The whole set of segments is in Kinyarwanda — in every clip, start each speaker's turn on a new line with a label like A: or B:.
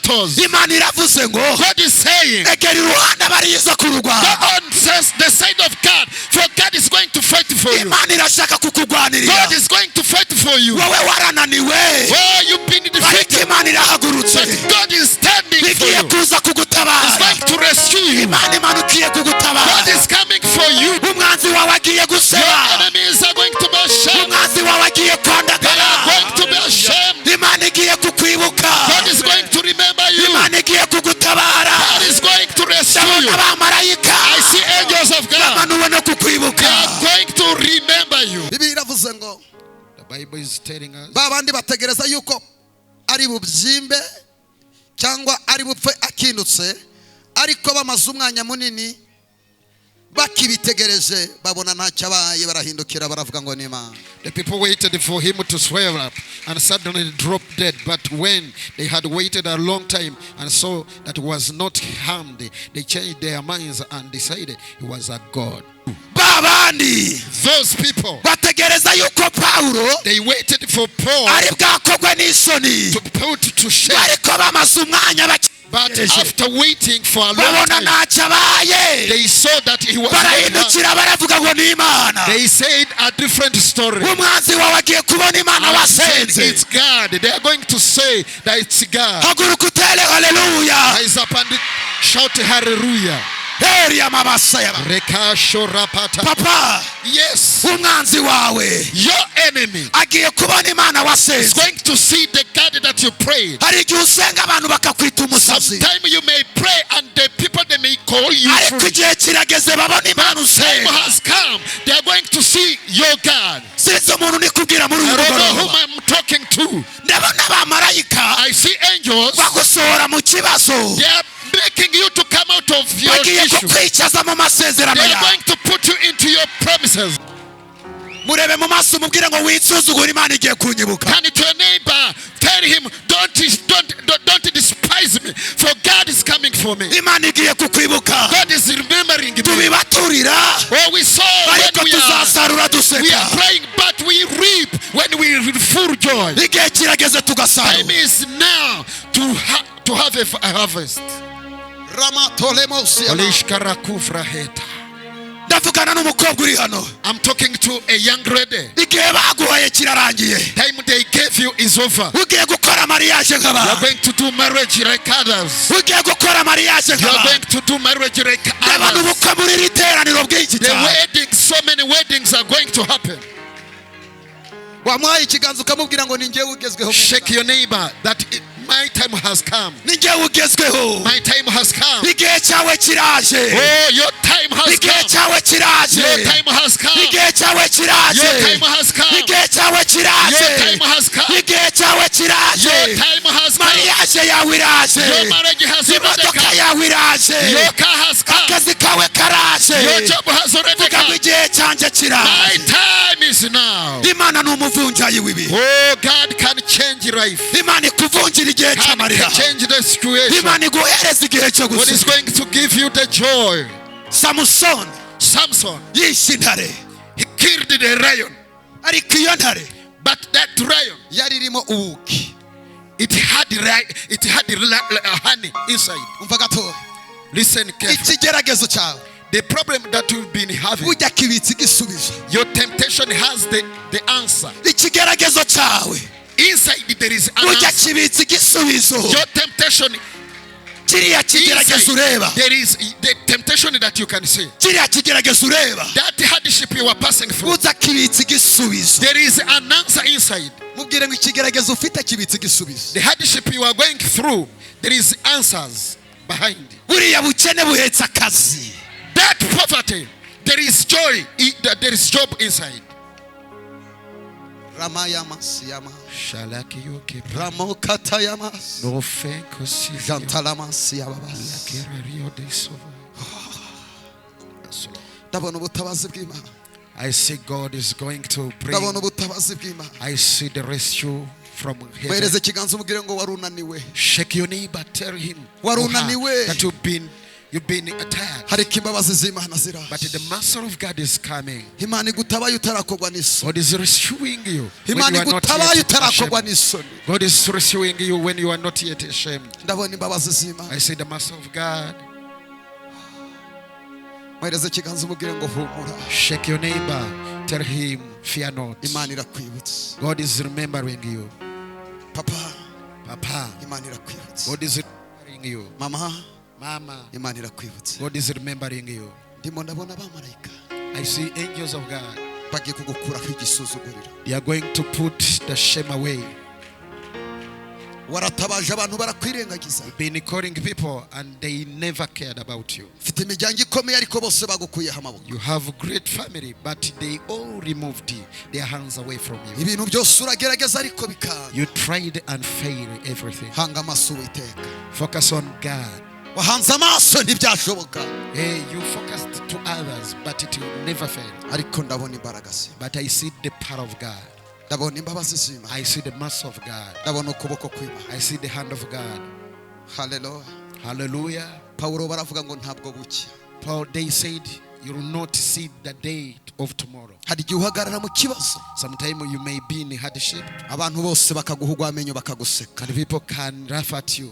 A: battles.
B: Imana iravuze ngo
A: God is saying,
B: egera iruhande abariza kururwana.
A: Go on says the side of God, for God is going to fight for you.
B: Imana irashaka kukugwanirira.
A: God is going to fight for you.
B: Wowe warananiwe,
A: Oh, you've been
B: ariko
A: defeated,
B: Imana irahagurutse,
A: but God is standing for
B: igiye
A: you.
B: kuza
A: He's
B: kugutabara.
A: going to rescue you.
B: Imana imanukiye kugutabara.
A: God is coming for you.
B: Umwanzi wawe agiye
A: Your
B: guseba.
A: enemies are going to be ashamed.
B: Umwanzi wawe agiye
A: They
B: kwandagara.
A: are going to be ashamed.
B: Imana igiye kukwibuka.
A: God is going to remember you.
B: Imana igiye kugutabara.
A: God is going to rescue
B: Ndabona
A: you.
B: abamarayika
A: I see angels of God.
B: bamanuwe no kukwibuka.
A: They are going to remember you.
C: Bibiliya iravuze ngo
A: The Bible is telling us.
C: ba bandi bategereza yuko ari bubyimbe cyangwa ari bupfe akindutse, ariko bamaze umwanya munini bakibitegereje babona ntacyo abaye, barahindukira baravuga ngo ni Imana.
A: The people waited for him to swell up and suddenly dropped dead. But when they had waited a long time and saw that he was not harmed, they changed their minds and decided he was a god.
B: Ba bandi
A: Those people,
B: bategereza yuko Pawulo
A: they waited for Paul
B: ari bwakogwe n'isoni,
A: to put to shame.
B: ariko bamaze umwanya
A: But
B: bakitegereje
A: after waiting for a long
B: babona
A: time,
B: ntacyo abaye,
A: they saw that he was not harmed.
B: Barahindukira baravuga ngo ni Imana.
A: They said a different story.
B: Umwanzi wawe agiye kubona Imana
A: And said
B: wasenze.
A: it's God. They are going to say that it's God.
B: Haguruka utere haleluya.
A: Rise up and shout hallelujah.
B: Heri amabasa yaba
A: Rekashorapata.
B: papa.
A: Yes,
B: Umwanzi wawe
A: your enemy
B: agiye kubona Imana
A: is
B: wasenze.
A: going to see the God that you prayed.
B: Hari igihe usenga abantu bakakwita umusazi,
A: Sometimes you may pray and the people, they may call you
B: ariko
A: foolish.
B: igihe kirageze babona Imana
A: Time
B: usenga.
A: has come. They are going to see your God.
B: Sinzi umuntu uri kubwira muri uyu
A: I don't know whom
B: mugoroba.
A: I'm talking to.
B: Ndabona abamarayika
A: I see angels.
B: bagusohora mu kibazo.
A: They are making you to come out of your
B: Bagiye
A: issue.
B: kukwicaza mu masezerano
A: They are
B: yawe.
A: going to put you into your promises.
B: Murebe mu maso umubwire ngo winsuzugure, Imana igiye kunyibuka.
A: Turn to your neighbor. Tell him, Don't despise me, for God is coming for me."
B: Imana igiye kukwibuka.
A: God is remembering me.
B: Tubibaturira,
A: Oh, we saw when
B: ariko tuzasarura
A: we are
B: duseka.
A: praying, but we reap when we full joy.
B: Igihe kirageze tugasarura.
A: Time is now to have a harvest.
C: Ramatolemosi.
A: Olishkarakufraheta.
B: Ndavugana n'umukobwa uri hano.
A: I'm talking to a young lady.
B: Igihe baguhaye kirarangiye.
A: Time they gave you is over.
B: Ugiye gukora mariage
A: You are
B: nk'abandi.
A: going to do marriage like others.
B: Ugiye gukora mariage
A: You are
B: nk'abandi.
A: going to do marriage like
B: Ndabona
A: others.
B: ubukwe muri iri teraniro bw'iki
A: The
B: cyane.
A: wedding, so many weddings are going to happen.
C: Wamuhaye ikiganza ukamubwira ngo ni njyewe ugezweho.
A: Shake your neighbor that my time has come.
B: Ni njyewe ugezweho.
A: My time has come.
B: Igihe cyawe kiraje.
A: Oh, your time has
B: Igihe
A: come.
B: cyawe kiraje.
A: Your time has come.
B: Igihe cyawe kiraje.
A: Your time has come.
B: Igihe cyawe kiraje.
A: Your time has come.
B: Igihe cyawe kiraje.
A: Your time has come.
B: Mariage yawe iraje.
A: Your marriage has already
B: Imodoka
A: come.
B: yawe iraje.
A: Your car has come.
B: Akazi kawe karaje.
A: Your job has already
B: Vuga ngo
A: come.
B: igihe cyanjye
A: My
B: kiraje.
A: time is now.
B: Imana ni umuvunjayi w'ibihe.
A: Oh, God can change life.
B: Imana ikuvunjira igihe
A: God
B: cy'amarira.
A: can change the situation.
B: Imana iguhereza igihe cyo
A: God is
B: guseka.
A: going to give you the joy.
B: Samusoni
A: Samson,
B: yishe intare,
A: he killed the lion.
B: Ariko iyo ntare
A: But that lion,
C: yari irimo ubuki.
A: it had honey inside.
C: Umva gatoya.
A: Listen carefully.
C: Ikigeragezo cyawe
A: The problem that you've been having,
C: ujya kibitse igisubizo.
A: Your temptation has the answer.
B: Ikigeragezo cyawe
A: Inside there is an
B: ujya
A: answer.
B: kibitse igisubizo.
A: Your temptation,
B: Kiriya kigeragezo
A: inside,
B: ureba,
A: there is the temptation that you can see.
B: Kiriya kigeragezo ureba,
A: That hardship you are passing through,
B: uza kibitse igisubizo.
A: There is an answer inside.
C: Mubwire ngo ikigeragezo ufite kibitse igisubizo.
A: The hardship you are going through, there is answers behind.
B: Buriya bukene buhetse akazi.
A: That poverty, there is joy, there is job inside.
C: Ramayamasiyama ramokatayamas jantalamasiyababas. Ndabona ubutabazi bw'Imana.
A: I see God is going to bring,
C: Ndabona ubutabazi bw'Imana.
A: I see the rescue from heaven.
C: Muhereze ikiganza umubwire ngo wari unaniwe.
A: Shake your neighbor, tell him
C: Wari
A: or her
C: unaniwe.
A: that you've been You've been attacked.
C: Ariko imbabazi z'Imana ziraje.
A: But the mercy of God is coming.
C: Imana igutabaye utarakorwa n'isoni.
A: God is rescuing you when
C: Imana
A: you are not
C: igutabaye
A: yet
C: utarakorwa
A: ashamed.
C: n'isoni.
A: God is rescuing you when you are not yet ashamed.
C: Ndabona imbabazi z'Imana.
A: I say the mercy of God.
C: Mwereze ikiganza umubwire ngo humura.
A: Shake your neighbor. Tell him, fear not.
C: Imana irakwibutse.
A: God is remembering you.
C: Papa,
A: Papa,
C: Imana irakwibutse.
A: God is remembering you.
C: Mama,
A: Mama,
C: Imana irakwibutse.
A: God is remembering you.
C: Ndimo ndabona abamarayika
A: I see angels of God.
C: bagiye kugukuraho igisuzuguriro.
A: They are going to put the shame away.
C: Waratabaje abantu barakwirengagiza.
A: Been calling people and they never cared about you.
C: Ufite imiryango ikomeye ariko bose bagukuyeho amaboko.
A: You have great family, but they all removed their hands away from you.
C: Ibintu byose uragerageza ariko bikanga.
A: You tried and failed everything.
C: Hanga amaso Uwiteka.
A: Focus on God.
C: Wahanze amaso ntibyashoboka.
A: Hey, you focused to others, but it will never fail.
C: Ariko ndabona imbaraga z'Imana.
A: But I see the power of God.
C: Ndabona imbabazi z'Imana.
A: I see the mercy of God.
C: Ndabona ukuboko kw'Imana.
A: I see the hand of God.
C: Haleluya.
A: Hallelujah.
C: Pawulo baravuga ngo ntabwo bucya.
A: Paul, they said, you will not see the day of tomorrow.
C: Hari igihe uhagarara mu kibazo,
A: Sometimes you may be in hardship,
C: abantu bose bakaguha urw'amenyo bakaguseka.
A: and people can laugh at you.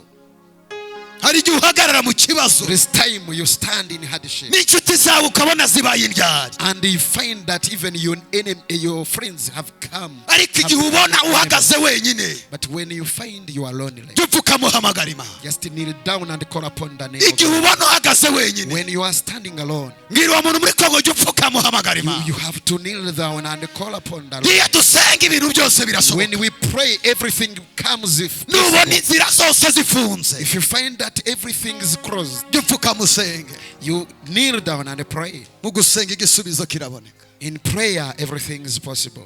B: Hari igihe uhagarara mu kibazo,
A: There is time you stand in hardship,
B: n'inshuti zawe ukabona zibaye indyari,
A: and you find that even your enemy, your friends have come.
B: ariko igihe ubona uhagaze wenyine,
A: But when you find you are lonely,
B: jya upfukamuhamagara Imana.
A: Just kneel down and call upon the name of
B: Igihe
A: God.
B: ubona uhagaze wenyine,
A: When you are standing alone,
B: mbwira uwo muntu muri Kongo, jya upfukamuhamagara
A: you,
B: Imana.
A: you have to kneel down and call upon the Lord.
B: Iyo dusenga ibintu byose birashoboka.
A: When we pray, everything comes. If
B: Nubona
A: possible.
B: inzira zose zifunze,
A: If you find that everything is closed,
C: Jya upfukamusenge.
A: You kneel down and pray.
C: Mu gusenga igisubizo kiraboneka.
A: In prayer, everything is possible.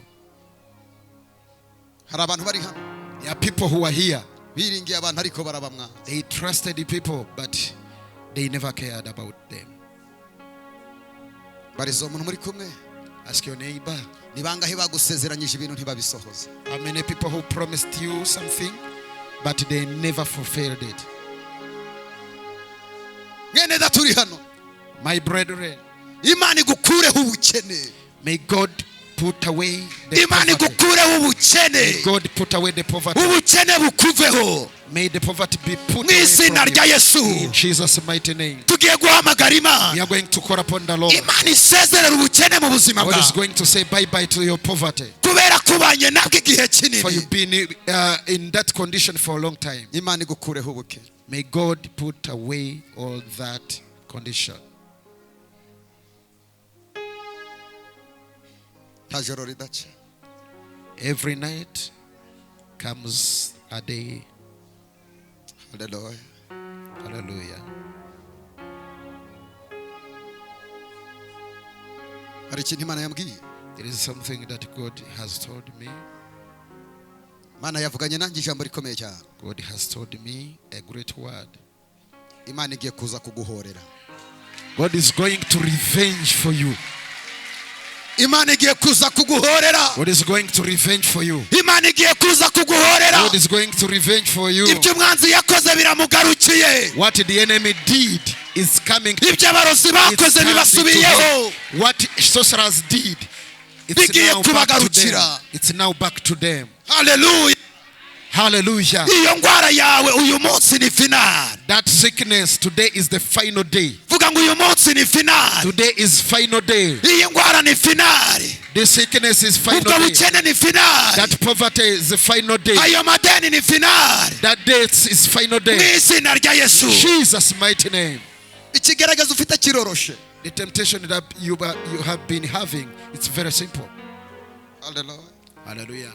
C: Hari abantu bari hano
A: There are people who are here.
C: biringiye abantu ariko barabamwanga.
A: They trusted the people, but they never cared about them.
C: Bariza uwo muntu muri kumwe.
A: Ask your neighbor.
C: Ni bangahe bagusezeranyije ibintu ntibabisohoze?
A: How many people who promised you something, but they never fulfilled it?
C: Mwene data uri hano,
A: My brethren,
C: Imana igukureho ubukene.
A: May God put away the
B: Imana
A: poverty.
B: igukureho ubukene.
A: May God put away the poverty.
B: Ubukene bukuveho.
A: May the poverty be put
B: Mu
A: away
B: izina
A: from
B: rya
A: you.
B: Yesu.
A: In Jesus' mighty name.
B: Tugiye guhamagara
A: We
B: Imana.
A: are going to call upon the Lord.
B: Imana isezerera ubukene mu buzima
A: God is
B: bwawe,
A: going to say bye bye to your poverty.
B: kubera kubanye nabwo igihe
A: For
B: kinini.
A: you've been in that condition for a long time.
C: Imana igukureho ubukene.
A: May God put away all that condition.
C: Nta joro ridaca.
A: Every night comes a day.
C: Haleluya.
A: Hallelujah.
C: Hari ikintu Imana yambwiye.
A: There is something that God has told me.
C: Imana yavuganye nanjye ijambo rikomeye cyane.
A: God has told me a great word.
C: Imana igiye kuza kuguhorera.
A: God is going to revenge for you.
B: Imana igiye kuza kuguhorera.
A: God is going to revenge for you.
B: Imana igiye kuza kuguhorera.
A: God is going to revenge for you.
B: Ibyo umwanzi yakoze biramugarukiye.
A: What the enemy did is coming.
B: Ibyo abarozi
A: It's
B: bakoze
A: coming to
B: bibasubiyeho.
A: them. What sorcerers did, it's
B: Bigiye
A: now back to them.
B: kubagarukira.
A: It's now back to them.
B: Haleluya.
A: Hallelujah.
B: Iyo ndwara yawe uyu munsi ni finale.
A: That sickness today is the final day.
B: Vuga ngo uyu munsi ni finale.
A: Today is final day.
B: Iyi ndwara ni finale.
A: This sickness is
B: Ubwo
A: final day.
B: bukene ni finale.
A: That poverty is the final day.
B: Ayo madeni ni finale.
A: That death is final
B: Mu
A: day.
B: izina rya Yesu.
A: Jesus' mighty name.
C: Ikigaragaza ufite kiroroshe.
A: The temptation that you have been having, it's very simple.
C: Haleluya.
A: Hallelujah.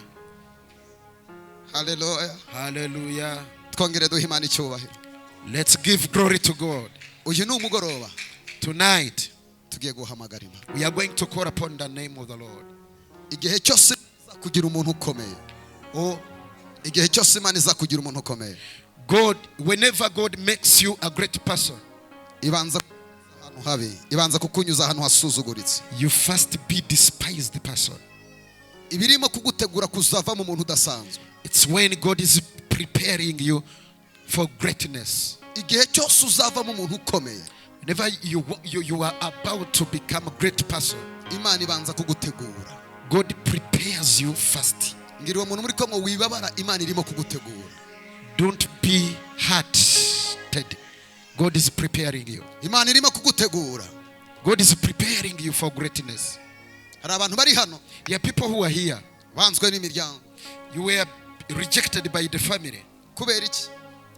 C: Haleluya.
A: Hallelujah.
C: Twongere duhe Imana icyubahiro.
A: Let's give glory to God.
C: Uyu ni umugoroba.
A: Tonight,
C: Tugiye guhamagara Imana.
A: We are going to call upon the name of the Lord.
C: Igihe cyose iza kugira umuntu ukomeye,
A: Oh,
C: igihe cyose Imana iza kugira umuntu ukomeye,
A: God, whenever God makes you a great person,
C: ibanza ahantu habi, ibanza kukunyuza ahantu hasuzuguritse.
A: You first be despised person.
C: Ibirimo kugutegura kuzava mu muntu udasanzwe.
A: It's when God is preparing you for greatness.
C: Igihe cyose uzava mu muntu ukomeye,
A: Whenever you are about to become a great person,
C: Imana ibanza kugutegura.
A: God prepares you first.
C: Ngira uwo muntu muri ko ngo wibabara, Imana irimo kugutegura.
A: Don't be hurted. God is preparing you.
C: Imana irimo kugutegura.
A: God is preparing you for greatness.
C: Hari abantu bari hano
A: There are people who are here.
C: banzwe n'imiryango.
A: You were rejected by the family.
C: Kubera iki?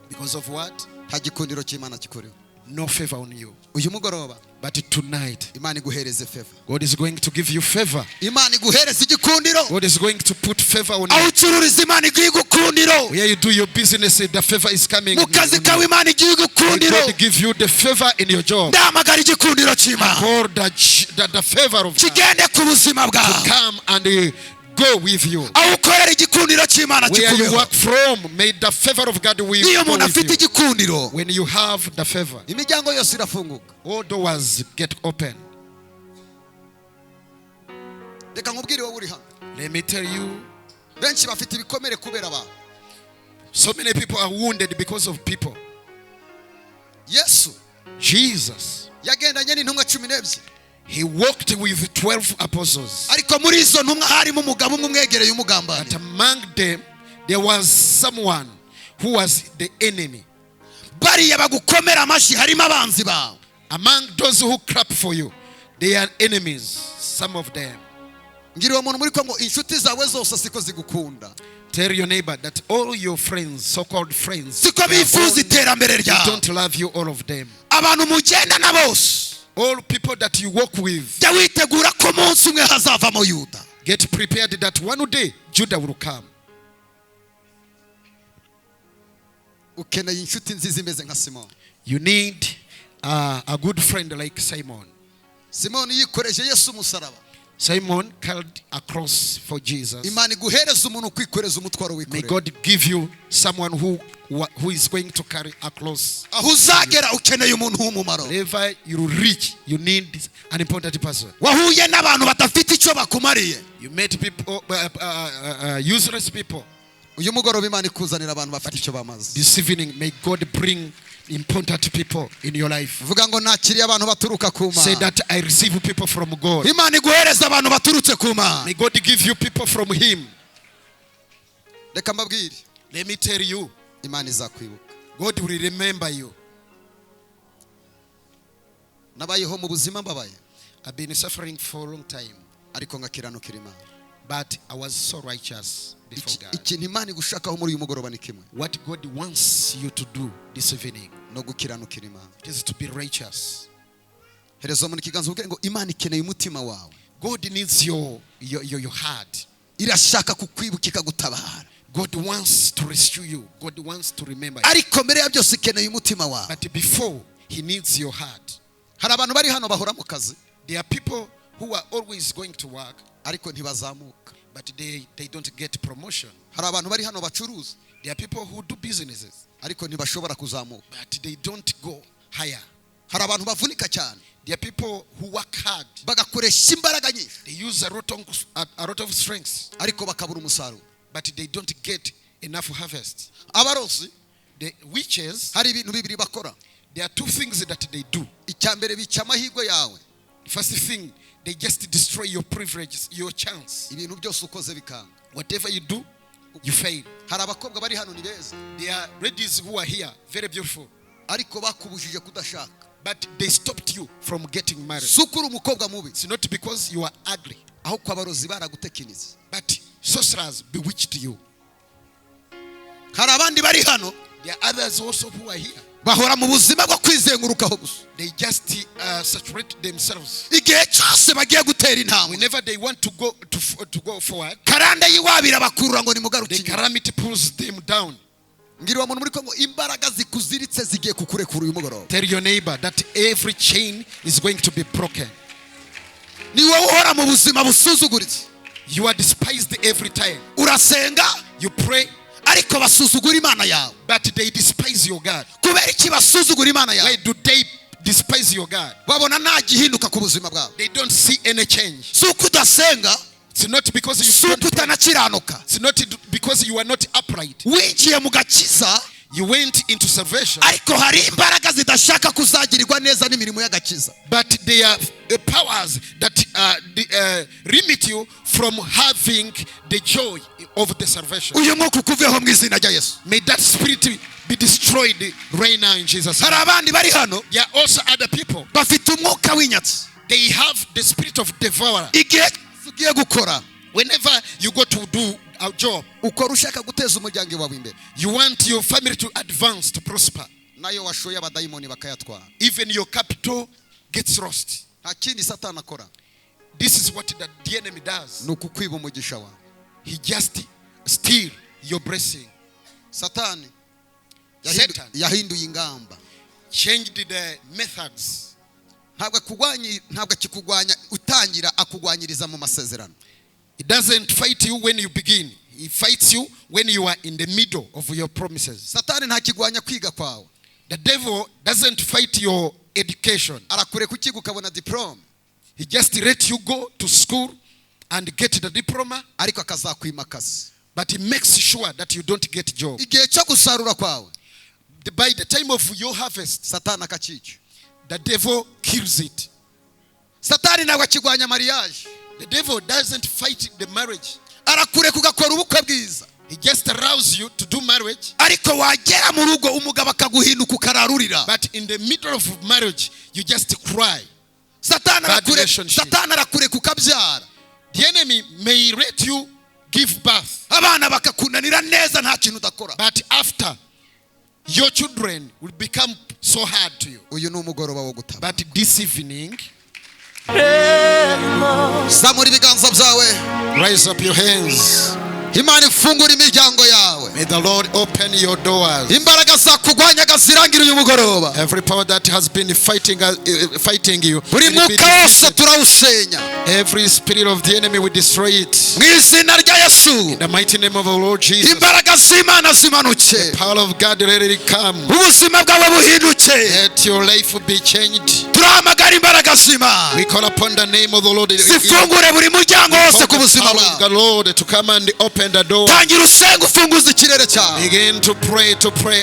A: Because of what?
C: Nta gikundiro cy'Imana kikuriho.
A: No favor on you.
C: Uyu mugoroba
A: But tonight,
C: Imana iguhereze favor.
A: God is going to give you favor.
C: Imana iguhereze igikundiro.
A: God is going to put favor on
B: Aho
A: you.
B: ucururiza, Imana iguhe igikundiro.
A: Where you do your business, the favor is coming.
B: Mu kazi
A: On
B: kawe,
A: you.
B: Imana iguhe
A: May
B: igikundiro.
A: God give you the favor in your job.
B: Ndahamagara igikundiro cy'Imana
A: Call the favor of God
B: kigende ku buzima bwawe.
A: come and go with you.
B: Aho ukorera, igikundiro cy'Imana
A: Where you
B: kikubeho.
A: work from, may the favor of God will
B: Iyo
A: go
B: umuntu
A: with
B: afite
A: you.
B: igikundiro,
A: When you have the favor,
C: Imiryango yose irafunguka.
A: All doors get open.
C: Reka nkubwire wowe uri hano.
A: Let me tell you,
C: Benshi bafite ibikomere kubera abantu.
A: So many people are wounded because of people.
C: Yesu
A: Jesus,
C: yagendanye n'intumwa 12.
A: he walked with 12 apostles.
B: Ariko muri izo ntumwa harimo umugabo umwe umwegereye umugambaniye.
A: But among them, there was someone who was the enemy.
B: Bariya bagukomera amashyi harimo abanzi bawe.
A: Among those who clap for you, they are enemies, some of them.
C: Ngira uwo muntu muri ko ngo inshuti zawe zose siko zigukunda.
A: Tell your neighbor that all your friends, so called friends,
B: Siko bifuza iterambere
A: they
B: ryawe.
A: Don't love you, all of them.
B: Abantu mugendana bose,
A: All people that you walk with,
B: jya witegura ko umunsi umwe hazavamo Yuda.
A: Get prepared that one day Judah will come.
C: Ukeneye inshuti nziza imeze nka Simoni.
A: You need a good friend like Simon.
C: Simoni yikoreje Yesu umusaraba.
A: Simon carried a cross for Jesus.
C: Imana iguhereza umuntu ukwikoreza umutwaro
A: May
C: wikorera.
A: God give you someone who is going to carry a cross.
B: Aho uzagera ukeneye umuntu w'umumaro.
A: Wherever you reach, you need an important person.
B: Wahuye n'abantu badafite icyo bakumariye.
A: You met people, useless people.
C: Uyu mugoroba Imana ikuzanira abantu bafite icyo bamaze.
A: This evening, may God bring important people in your life.
C: Vuga ngo nakiriye abantu baturuka ku
A: Say
C: Mana.
A: that I receive people from God.
B: Imana iguhereza abantu baturutse ku Mana.
A: May God give you people from Him.
C: Reka mbabwire.
A: Let me tell you,
C: Imana izakwibuka.
A: God will remember you.
C: Nabayeho mu buzima mbabaye,
A: I've been suffering for a long time,
C: ariko ngakiranukira Imana.
A: But I was so righteous before
C: Iki-
A: God.
C: Ikintu Imana igushakaho muri uyu mugoroba ni kimwe.
A: What God wants you to do this evening
C: No gukiranukira Imana.
A: Is to be righteous.
C: Hereza umuntu ikiganza ubwire ngo Imana ikeneye umutima wawe.
A: God needs your heart.
B: Irashaka kukwibuka ikagutabara.
A: God wants to rescue you. God wants to remember you.
B: Ariko mbere ya byose ikeneye umutima wawe.
A: But before, He needs your heart.
C: Hari abantu bari hano bahora mu kazi,
A: There are people who are always going to work,
C: ariko ntibazamuka.
A: But they don't get promotion.
C: Hari abantu bari hano bacuruza,
A: There are people who do businesses,
C: ariko ntibashobora kuzamuka.
A: But they don't go higher.
C: Hari abantu bavunika cyane,
A: There are people who work hard.
B: Bagakoresha imbaraga nyinshi,
A: They use a lot of strength,
C: ariko bakabura umusaruro.
A: But they don't get enough harvest.
C: Abarozi
A: The witches,
C: hari ibintu bibiri bakora.
A: There are two things that they do.
C: Icya mbere bica amahirwe yawe.
A: The first thing, they just destroy your privileges, your chance.
C: Ibintu byose ukoze bikanga.
A: Whatever you do, you fail.
C: Hari abakobwa bari hano ni beza,
A: There are ladies who are here, very beautiful,
C: ariko bakubujije kudashaka.
A: But they stopped you from getting married.
C: Si uko uri umukobwa mubi,
A: It's not because you are ugly,
C: ahubwo abarozi baragutekinitse.
A: But sorcerers bewitched you.
B: Hari abandi bari hano
A: There are others also who are here.
B: Bahora mu buzima bwo kwizengurukaho gusa.
A: They just saturate themselves.
B: Igihe cyose bagiye gutera intambwe,
A: Whenever they want to go forward,
B: karande y'iwabo irabakurura ngo nimugaruke
A: the
B: inyuma.
A: Calamity pulls them down.
C: Ngira uwo muntu muri Kongo imbaraga zikuziritse zigiye kukurekura uyu mugoroba.
A: Tell your neighbor that every chain is going to be broken.
B: Ni wowe uhora mu buzima busuzuguritse.
A: You are despised every time.
B: Urasenga,
A: You pray,
B: ariko basuzugura Imana yawe.
A: But they despise your God.
B: Kubera iki basuzugura Imana
A: Why
B: yawe?
A: do they despise your God?
B: Babona nta gihinduka ku buzima bwawe.
A: They don't see any change.
B: Si uko udasenga,
A: It's not because you
B: si
A: don't
B: uko
A: pray.
B: utanakiranuka.
A: It's not because you are not upright.
B: Winjiye mu gakiza,
A: You went into salvation,
C: Ariko hari imbaraga zidashaka kuzagirirwa neza n'imirimo y'agakiza.
A: But there are the powers that limit you from having the joy of the salvation.
C: Uyu mwuka ukuveho mu izina rya Yesu.
A: May that spirit be destroyed right now in Jesus'
C: Hari
A: name.
C: Abandi bari hano
A: There are also other people.
C: Bafite umwuka w'inyatsi.
A: They have the spirit of devourer.
C: Igihe ugiye gukora,
A: Whenever you go to do a job,
C: ukora ushaka guteza umuryango wawe imbere,
A: you want your family to advance, to prosper.
C: Nayo washoye abadayimoni bakayatwara.
A: Even your capital gets lost.
C: Nta kindi Satani akora,
A: This is what the enemy does.
C: Ni ukukwiba umugisha wawe.
A: He just steal your blessing.
C: Satani yahindu-
A: Satan
C: yahinduye ingamba.
A: Changed the methods.
C: Ntabwo akugwanya, ntabwo akikugwanya utangira, akugwanyiriza mu masezerano.
A: He doesn't fight you when you begin. He fights you when you are in the middle of your promises.
C: Satani ntakigwanya kwiga kwawe.
A: The devil doesn't fight your education.
C: Arakureka ukiga ukabona diplôme,
A: He just let you go to school and get the diploma,
C: ariko akazakwima akazi.
A: But he makes sure that you don't get job.
C: Igihe cyo gusarura kwawe,
A: By the time of your harvest,
C: Satani akakica.
A: The devil kills it.
C: Satani ntabwo akigwanya mariage.
A: The devil doesn't fight the marriage.
C: Arakureka ugakora ubukwe bwiza,
A: He just allows you to do marriage,
C: ariko wagera mu rugo umugabo akaguhinduka ukararurira.
A: But in the middle of marriage, you just cry.
C: Satani
A: Bad
C: arakureka,
A: relationship.
C: Satani arakureka ukabyara,
A: The enemy may let you give birth,
C: abana bakakunanira neza nta kintu udakora.
A: But after, your children will become so hard to you.
C: Uyu ni umugoroba wo gutaba.
A: But this evening,
C: Zamura ibiganza byawe.
A: Raise up your hands.
C: Imana ifungura imiryango yawe.
A: May the Lord open your doors.
C: Imbaraga zakugwanyaga zirangira uyu mugoroba.
A: Every power that has been fighting you,
C: Buri
A: will be
C: mwuka wose
A: defeated.
C: Turawusenya.
A: Every spirit of the enemy will destroy it.
C: Mu izina rya Yesu.
A: In the mighty name of our Lord Jesus,
C: Imbaraga z'Imana zimanuke.
A: Power of God, let it come.
C: Ubuzima bwawe buhinduke.
A: Let your life be changed.
C: Turahamagara imbaraga z'Imana
A: We call upon the name of the Lord.
C: zifungure buri muryango wose ku
A: Call the
C: buzima
A: power of
C: bwawe.
A: the Lord to come and open the door.
C: Tangira usenge ufunguze ikirere cyawe.
A: Begin to pray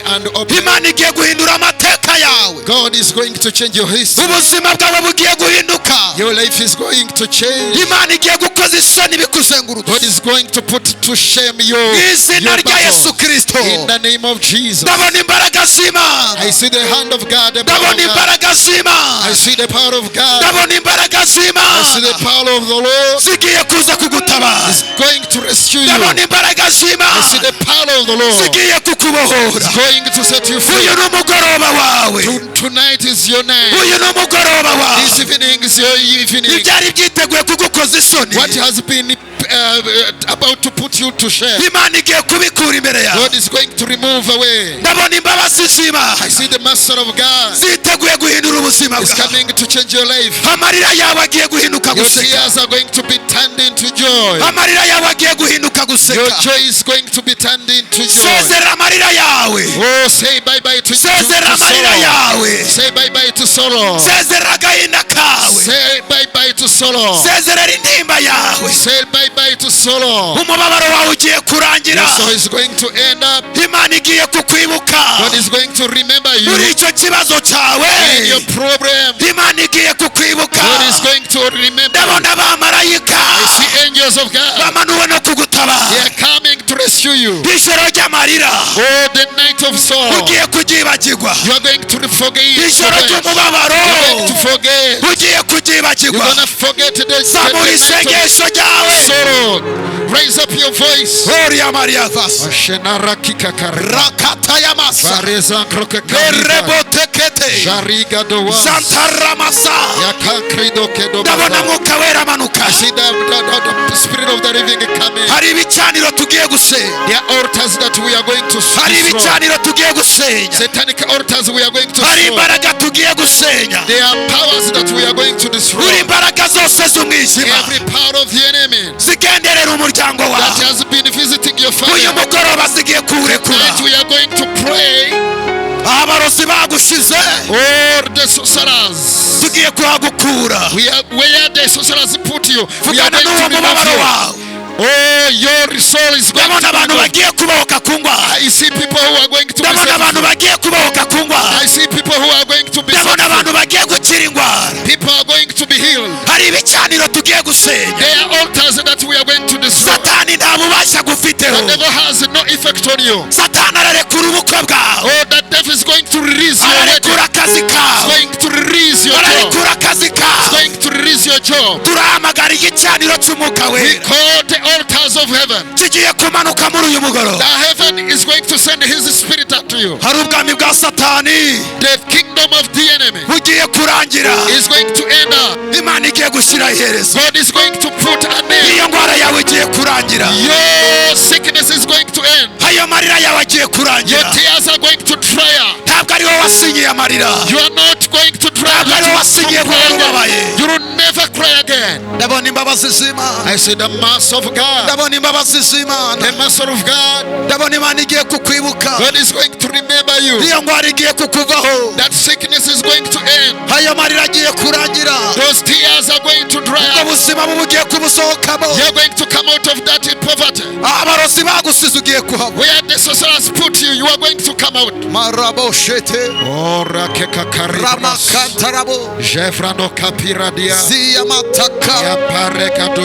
A: and open.
C: Imana igiye guhindura amateka yawe.
A: God is going to change your history.
C: Ubuzima bwawe bugiye guhinduka.
A: Your life is going to change.
C: Imana igiye gukoza isoni ibikuzengurutse.
A: God is going to put to shame your,
C: Mu izina
A: your
C: rya Yesu
A: battle.
C: Kirisito.
A: In the name of Jesus.
C: Ndabona imbaraga z'Imana.
A: I see the hand of God. The power
C: Ndabona
A: of God.
C: imbaraga z'Imana.
A: I see the power of God.
C: Ndabona imbaraga
A: I see the
C: z'Imana
A: power of the Lord
C: zigiye kuza kugutabara.
A: is going to rescue you.
C: Ndabona imbaraga
A: I see
C: z'Imana
A: the power of the Lord
C: zigiye kukubohora.
A: is going to set you free.
C: Uyu ni umugoroba wawe.
A: Tonight is your night.
C: Uyu ni umugoroba wawe.
A: This evening is your evening.
C: Ibyari byiteguye kugukoza isoni,
A: What has been about to put you to shame,
C: Imana igiye kubikura imbere yawe.
A: God is going to remove away.
C: Ndabona imbabazi z'Imana
A: I see the mercy of God
C: ziteguye guhindura ubuzima
A: is
C: bwawe.
A: coming to change your life.
C: Amarira yawe agiye guhinduka
A: Your
C: guseka.
A: tears are going to be turned into joy.
C: Amarira yawe agiye guhinduka
A: Your
C: guseka.
A: joy is going to be turned into joy.
C: Sezerera amarira yawe.
A: Oh, say bye bye
C: Sezerera
A: to
C: amarira
A: sorrow.
C: yawe.
A: Say bye bye to sorrow.
C: Sezerera agahinda kawe.
A: Say bye bye to sorrow.
C: Sezerera intimba yawe.
A: Say bye bye to sorrow.
C: Umubabaro wawe ugiye kurangira.
A: Your sorrow is going to end up.
C: Imana igiye kukwibuka.
A: God is going to remember you
C: Muri icyo kibazo cyawe,
A: in your problem.
C: Imana igiye kukwibuka.
A: God is going to remember you.
C: Ndabona abamarayika
A: I see angels of God.
C: bamanuwe no kugutabara.
A: They are coming to rescue you.
C: Ijoro ry'amarira
A: Oh, the night of sorrow.
C: ugiye kuryibagirwa.
A: You are going to forget.
C: Ijoro
A: Forget.
C: ry'umubabaro
A: You are going to forget.
C: ugiye
A: You're
C: kuryibagirwa.
A: going to forget the
C: Zamura
A: night of
C: isengesho ryawe.
A: sorrow. Raise up your voice.
C: Gloria Maria vasa rakata yamasa erebotekete zantaramasa. Ndabona mwuka wera amanuka.
A: I see the spirit of the living coming.
C: Hari ibicaniro tugiye gusenya.
A: There are altars that we are going to
C: Hari
A: destroy.
C: ibicaniro tugiye gusenya.
A: Satanic altars we are going to
C: Hari
A: destroy.
C: imbaraga tugiye gusenya.
A: There are powers that we are going to destroy.
C: Buri imbaraga zose z'umwijima
A: Every power of the enemy
C: zigenderera umuryango
A: that
C: wawe,
A: has been visiting your
C: uyu
A: family.
C: mugoroba zigiye kuwurekura.
A: Tonight we are going to pray.
C: Abarozi bagushize,
A: All the sorcerers.
C: Tugiye kuhagukura.
A: We are where the sorcerers put you. We are
C: Vugana
A: going to
C: n'uwo
A: remove
C: mubabaro
A: you.
C: wawe.
A: Oh, your soul is going
C: Ndabona
A: to
C: abantu
A: be
C: bagiye kubohoka ku ndwara.
A: I see people who are going to be
C: Ndabona
A: set
B: bagiye kubohoka ku ndwara.
A: I see people who are going to be
B: Ndabona abantu bagiye gukira indwara.
A: People are going to be healed.
B: Hari ibicaniro tugiye gusenya.
A: There are altars that we are going to destroy.
B: Satani nta bubasha gufiteho.
A: The devil has no effect on you.
B: Satani ararekura ubukwe bwawe.
A: Oh, the devil is going to release your wedding.
B: Ararekura akazi
A: It's
B: kawe.
A: going to release your job.
B: Ararekura akazi
A: It's
B: kawe.
A: going to release your job.
B: Turahamagara igicaniro cy'umwuka
A: We
B: wera.
A: call the altars of heaven.
B: Kigiye kumanuka muri uyu mugoroba.
A: The heaven is going to send his spirit unto you.
B: Hari ubwami bwa Satani
A: The kingdom of the enemy
B: bugiye kurangira.
A: Is going to end up.
B: Imana igiye gushyira iherezo.
A: God is going to put an end.
B: Iyo ndwara yawe igiye kurangira.
A: Your sickness is going to end.
B: Ayo marira yawe agiye
A: Your
B: kurangira.
A: Tears are going to dry up.
B: Ntabwo ari wowe wasinyiye amarira.
A: You are not going to dry
B: Ntabwo ari wowe wasinyiye guhora ubabaye.
A: You will never cry again.
C: Ndabona imbabazi z'Imana.
A: I see the mercy of God.
C: Ndabona imbabazi z'Imana.
A: The mercy of God.
C: Ndabona Imana igiye kukwibuka.
A: God is going to remember you.
C: Iyo ndwara igiye kukuvaho.
A: That sickness is going to end.
C: Ayo marira agiye kurangira.
A: Those tears are going to dry
C: Ubwo
A: up.
C: buzima bubi ugiye kubusohokamo.
A: You're going to come out of that in poverty.
C: Abarozi bagusize ugiye kuhava.
A: Where the sorcerers put you, you are going to come out.
C: Maraboshete.
A: Ora kekakari.
C: Ramakantarabo.
A: Jefrano kapiradia.
C: Ziyamataka.
A: Yapareka.